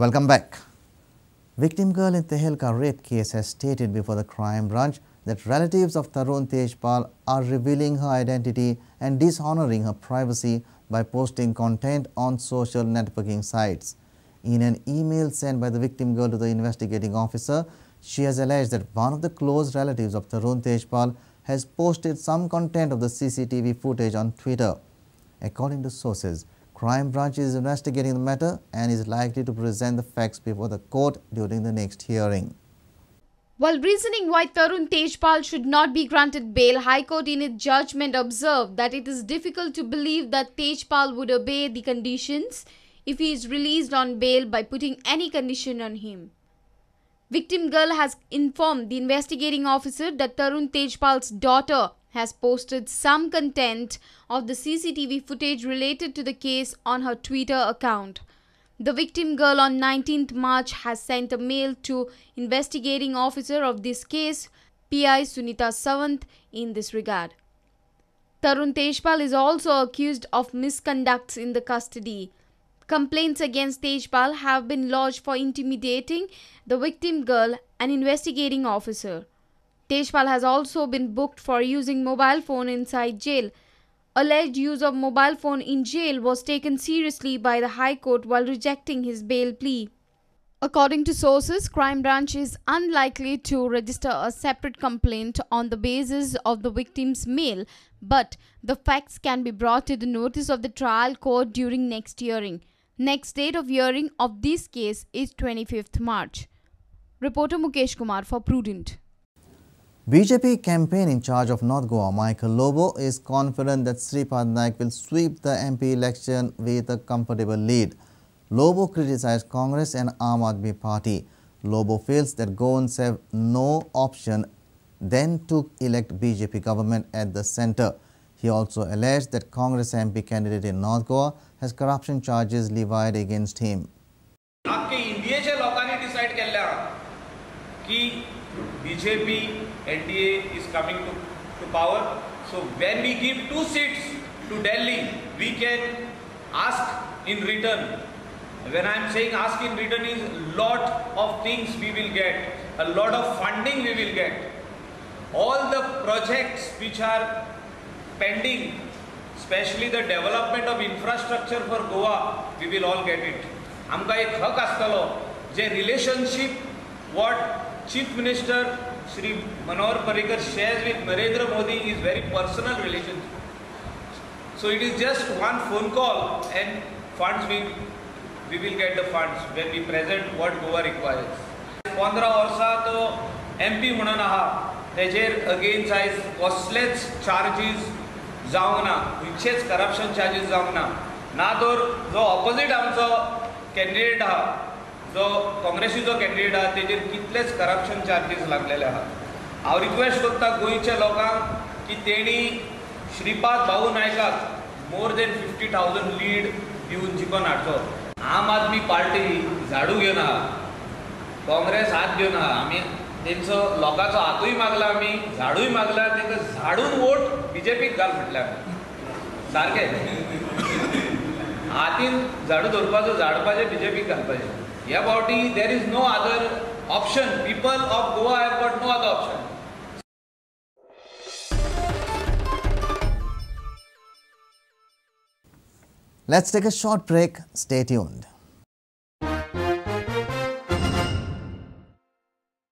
Welcome back. Victim girl in Tehelka rape case has stated before the crime branch that relatives of Tarun Tejpal are revealing her identity and dishonoring her privacy by posting content on social networking sites. In an email sent by the victim girl to the investigating officer, she has alleged that one of the close relatives of Tarun Tejpal has posted some content of the CCTV footage on Twitter. According to sources, crime branch is investigating the matter and is likely to present the facts before the court during the next hearing. While reasoning why Tarun Tejpal should not be granted bail, High Court in its judgment observed that it is difficult to believe that Tejpal would obey the conditions if he is released on bail by putting any condition on him. Victim girl has informed the investigating officer that Tarun Tejpal's daughter has posted some content of the CCTV footage related to the case on her Twitter account. The victim girl on 19th March has sent a mail to investigating officer of this case, PI Sunita Sawant, in this regard. Tarun Tejpal is also accused of misconducts in the custody. Complaints against Tejpal have been lodged for intimidating the victim girl and investigating officer. Tejpal has also been booked for using mobile phone inside jail. Alleged use of mobile phone in jail was taken seriously by the High Court while rejecting his bail plea. According to sources, crime branch is unlikely to register a separate complaint on the basis of the victim's mail, but the facts can be brought to the notice of the trial court during next hearing. Next date of hearing of this case is 25th March. Reporter Mukesh Kumar for Prudent. BJP campaign in charge of North Goa, Michael Lobo, is confident that Shripad Naik will sweep the MP election with a comfortable lead. Lobo criticized Congress and Aam Aadmi Party. Lobo feels that Goans have no option than to elect BJP government at the centre. He also alleged that Congress MP candidate in North Goa has corruption charges levied against him. BJP, NDA is coming to power. So when we give 2 seats to Delhi, we can ask in return. When I am saying ask in return is lot of things we will get, a lot of funding we will get. All the projects which are pending, especially the development of infrastructure for Goa, we will all get it. Amka ek hak astalo, je relationship what Chief Minister Shri Manohar Parrikar shares with Narendra Modi is very personal relationship. So it is just one phone call and funds we will get the funds when we present what Goa requires. 15 वर्सां तो MP म्हणून आहा, तेजेर against आयज कसलेच charges जावंक ना, खंयचेच करप्शन चार्जीस जावंक ना. ना तर जो ऑपोजीट आमचो कॅन्डिडेट आहा, जो काँग्रेसीचो कॅन्डिडेट आहा, तेजेर कितलेच करप्शन चार्जीस लागलेले आहा. हांव रिक्वेस्ट करता गोंयच्या लोकांक की तेणी श्रीपाद भाऊ नायकाक मोर देन 50,000 लीड दिवन जिखोन हाडचो. आम आदमी पार्टी झाडू घेवन आहा, काँग्रेस हात घेवन आहा. आमी तेंचो लोकांचो हातूय मागला, आमी झाडूय मागला, तेंकां झाडून वोट बीजेपीक घाल म्हटल्यार सारकें हातीन झाडू धरपाचो, झाडपाचें बीजेपीक घालपाचें. ह्या फावटी there is no other option. People of Goa have got no other option. Let's take a short break. Stay tuned.